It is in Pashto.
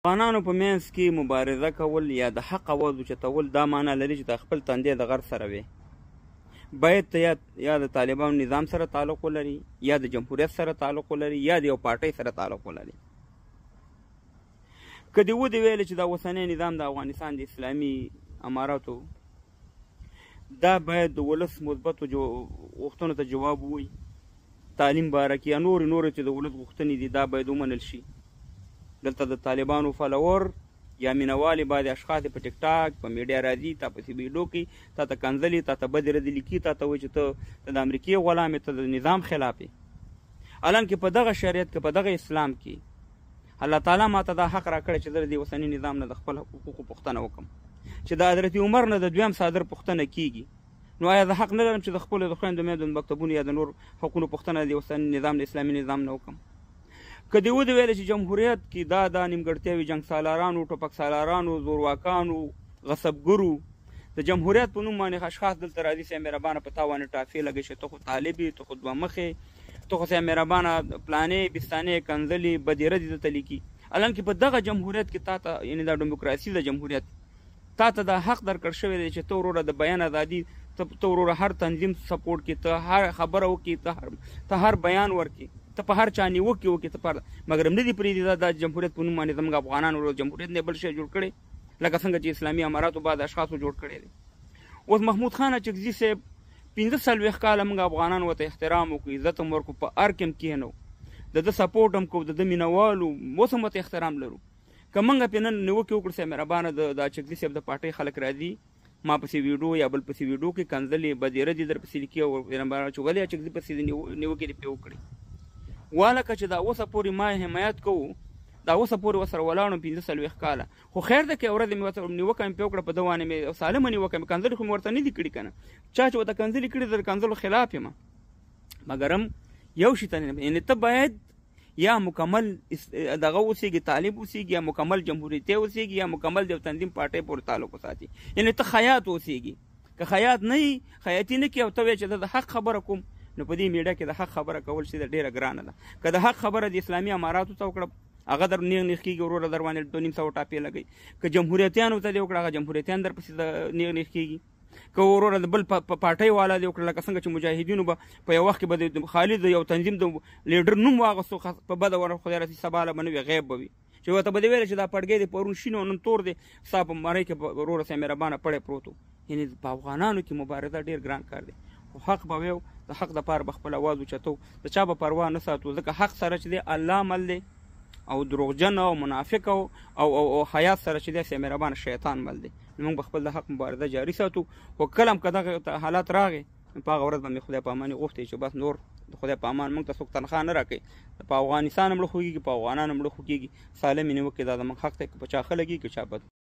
افغانانو په منځ کې مبارزه کول یا د حق اواز اوچتول دا معنا لري چې د خپل تندی د غر سره وي. باید ته یا د طالبانو نظام سره تعلق ولري، یا د جمهوریت سره تعلق ولري، یا د یو پارټۍ سره تعلق ولري. که دې ودې ویل چې دا اوسنی نظام د افغانستان د اسلامي اماراتو دا باید د ولس مثبتو غوښتنو ته جواب ووایي، تعلیم باره کې یا نورې نورې چې د ولس غوښتنې دي دا باید ومنل شي. دلته د طالبانو فالوور یا مینوالې بعضې اشخاص په ټیک ټاک په میډیا راځي، تا پسې ویډیو کوي، تا ته کنځلې، تا ته بدې ردې لیکي، تا ته وایي چې ته د امریکې غلام یې، ته د نظام خلاف یې. الان کې په دغه شریعت کې، په دغه اسلام کې الله تعالی ما ته دا حق راکړی چې زه د دې اوسني نظام نه د خپل حقوقو پوښتنه وکړم. چې د حضرت عمر نه د دویم څادر پوښتنه کیږي، نو آیا زه حق نه لرم چې د خپلو د خویندو میندو د مکتبونو یا د نور حقونو پوښتنه د اوسني نظام د اسلامي نظام نه وکړم؟ که دې ودې ویل چې جمهوریت کې دا دا نیمګړتیاوې جنګ سالارانو، ټوپک سالارانو، زورواکانو، غصبګرو د جمهوریت په نوم باندې اشخاص دلته راځي، سه مهربانه په تا باندې ټافې لګوي چې ته خو طالب یې، ته خو دوه مخې، ته خو سه مهربانه پلانې بستانې کنځلې بدې ردې درته لیکي. الان کې په دغه جمهوریت کې تا ته، یعنې دا ډیموکراسي د جمهوریت، تا ته دا حق درکړ شوی دی چې ته وروره د بیان ازادي، ته وروره هر تنظیم سپورټ کې، ته هر خبره وکړي، ته هر بیان ورکړي، ته په هر چا نیوکې وکړي، ته پر مګر نه دي پرېږدي. دا د جمهوریت په نوم باندې زموږ افغانانو وروره جمهوریت نه بل شی جوړ کړی، لکه څنګه چې اسلامي اماراتو بعض اشخاصو جوړ کړی دی. اوس محمود خان اچکزي صاحب 45 کاله موږ افغانان ورته احترام وکړو، عزت هم ورکړو، په ارګ کې هم کښېنو، د ده سپورټ هم کوو، د ده مینه والو اوس هم ورته احترام لرو. که موږ پرې نن نیوکې وکړو، صاحب مهربانه د اچکزي صاحب د پارټۍ خلک راځي ما پسې ویډیو یا بل پسې ویډیو کې کنځلې بدې ردې در پسې لیکي او مهربانه چې ولې اچکزي پسې نیوکې دې پرې وکړې. والکه چې دا اوسه پورې ما حمایت کوو، دا اوسه پورې ورسره ولاړم 45 کاله، خو خیر ده که یوه ورځ مې ورسره نیوکه مې پرې وکړه، په ده باندې مې سالمه نیوکه مې، کنځلې خو مې ورته نه دي کړي که نه، چا چې ورته کنځلې کړي زه د کنځلو خلاف یم، مګرم یو شي ته نه، یعنې ته باید یا مکمل دغه اوسېږي، طالب اوسېږي، یا مکمل جمهوریتي اوسېږي، یا مکمل د یو تنظیم پارټۍ پورې تعلق وساتي، یعنې ته خیاط اوسېږي. که خیاط نه یي، خیاطي نه کوي او ته وایې چې زه د حق خبره کوم، نو په دې میډیا کې د حق خبره کول چې ډېره ګرانه ده. که د حق خبره د اسلامي اماراتو ته وکړه، هغه در نیغ نیغ کېږي وروره، در باندې 250 ټاپې لګوي. که جمهوریتیانو ته دې وکړه، هغه جمهوریتیان در پسې نیغ نیغ کېږي. که وروره د بل پارټۍ والا دې وکړه، لکه څنګه چې مجاهدینو به په یو وخت کې به د خالد د یو تنظیم د لیډر نوم واغستو، په بده ورځ خدای راسي سبا له به نه وي، غیب به وي، چې ورته به دې ویل چې دا پړګی دی پرون شین او نن تور دی، ستا په مرۍ کې وروره صاحب مهربانه پړی پروت و. یعنې په افغانانو کې مبارزه ډېر ګران کار دی، خو حق به ویو، د حق دپاره به خپل اواز اوچتو، د چا به پروا نه ساتو، ځکه حق سره چې دی الله مل دی، او دروغجن او منافق او او او, او حیات سره چې دی صاحب مهربانه شیطان مل دی. نو موږ به خپل د حق مبارزه جاري ساتو. خو کله هم که دغه حالات راغی، په هغه ورځ به مې خدای په اماني غوښتې چې بس نور د خدای په امان، موږ ته څوک تنخوا نه راکوي. په افغانستان هم مړه خوږېږي، په افغانانو مړه خوږېږي. سالمې نیوکې دا زموږ حق دی، که په چا ښه لګي که چا بد.